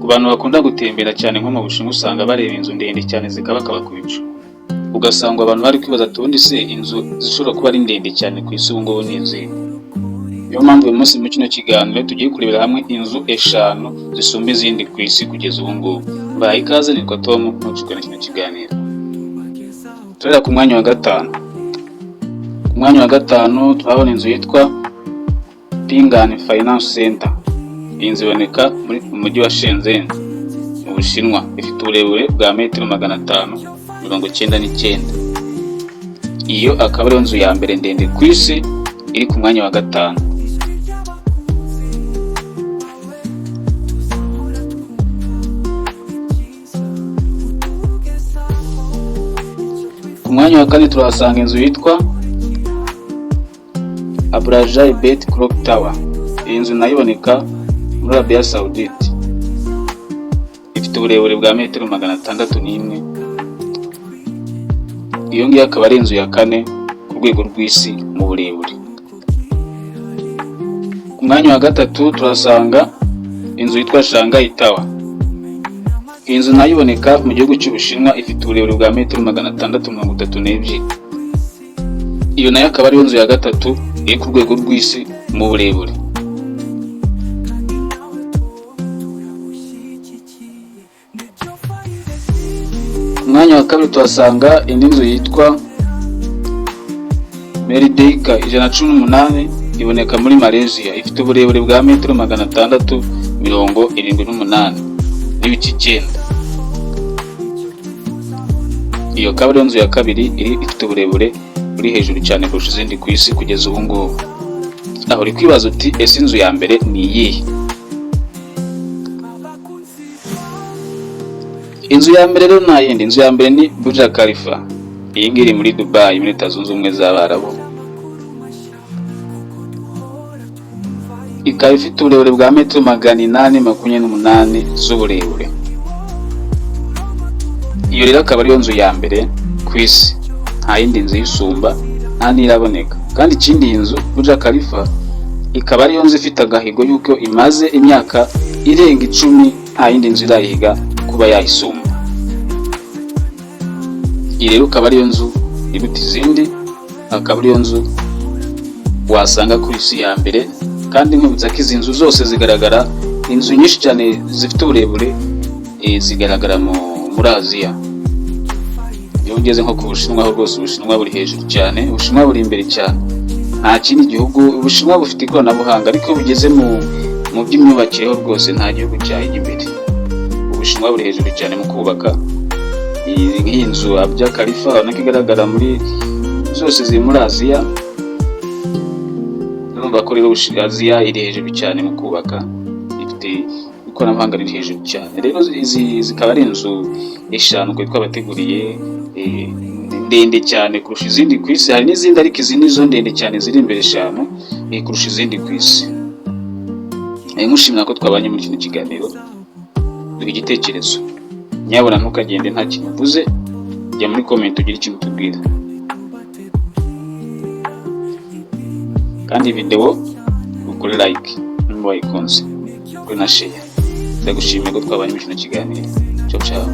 Ku bantu bakunda gutembera cyane nko mu Bushinwa, usanga bareba inzu ndende cyane zikabakaba ku bicu, ugasanga abantu bari kwibaza ati: "Ubundi se inzu zishobora kuba ari ndende cyane ku isi ubu ngubu ni izihe?" Niyo mpamvu uyu munsi muri kino kiganiro tugiye kurebera hamwe inzu eshanu zisumba izindi ku isi kugeza ubu ngubu. Mbahaye ikaze, nitwa Tom, ntucikwe na kino kiganiro. Turera ku mwanya wa gatanu. Ku mwanya wa gatanu turabona inzu yitwa Ping An Finance Center. Iyi nzu iboneka mu mujyi wa Shenzhen mu Bushinwa, ifite uburebure bwa metero 599. Iyo akaba ariyo nzu ya mbere ndende ku isi iri ku mwanya wa gatanu. Ku mwanya wa kane turahasanga inzu yitwa Abraj Al Bait Clock Tower. Iyi nzu nayo iboneka muri Arabia Saudite, ifite uburebure bwa metero 601. Iyo ngiyo akaba ari inzu ya kane ku rwego rw'isi mu burebure. Ku mwanya wa gatatu turasanga inzu yitwa Shanghai Tower. Iyi nzu nayo iboneka mu gihugu cy'Ubushinwa, ifite uburebure bwa metero 632. Iyo nayo akaba ariyo nzu ya gatatu iri ku rwego rw'isi mu burebure. Ku mwanya wa kabiri tuhasanga indi nzu yitwa Merdeka 118, iboneka muri Malaysia, ifite uburebure bwa metero 678.9. Iyo akaba ariyo nzu ya kabiri iri ifite uburebure buri hejuru cyane kurusha izindi ku isi kugeza ubu ngubu. Aho uri kwibaza uti: "Ese inzu ya mbere ni iyihe?" Inzu ya mbere rero nta yindi, inzu ya mbere ni Burj Khalifa. Iyi ngiyi iri muri Dubai, muri Leta Zunze Ubumwe z'Abarabu, ikaba ifite uburebure bwa metero 828 z'uburebure. Iyo rero akaba ariyo nzu ya mbere ku isi, nta yindi nzu iyisumba, nta n'iraboneka. Kandi ikindi, iyi nzu Burj Khalifa ikaba ariyo nzu ifite agahigo y'uko imaze imyaka irenga 10 nta yindi nzu irayihiga kuba yayisumba. Iyi rero ikaba ariyo nzu iruta izindi, akaba ariyo nzu wasanga ku isi ya mbere. Kandi nkwibutsa ko izi nzu zose zigaragara, inzu nyinshi cyane zifite uburebure zigaragara muri Aziya. Iyo ugeze nko ku Bushinwa ho rwose, Ubushinwa buri hejuru cyane, Ubushinwa buri imbere cyane, nta kindi gihugu. Ubushinwa bufite ikoranabuhanga, ariko iyo bugeze mu by'imyubakire ho rwose nta gihugu cyayijya imbere. Ubushinwa buri hejuru cyane mu kubaka. Nk'iyi nzu Burj Khalifa urabona ko igaragara muri zose ziri muri Aziya. Urumva ko rero Aziya iri hejuru cyane mu kubaka, ifite ikoranabuhanga riri hejuru cyane. Rero izi zikaba ari inzu eshanu twari twabateguriye ndende cyane kurusha izindi ku isi. Hari n'izindi, ariko izi ni zo ndende cyane ziri imbere eshanu kurusha izindi ku isi. Nkushimira ko twabanye muri kino kiganiro. Duha igitekerezo nyabona, ntukagende nta kintu uvuze. Jya muri comment ugire ikintu utubwira, kandi video ukore like nimba wayikunze, ukore na share. Ndagushimiye ko twabanye muri kino kiganiro. Ciao ciao.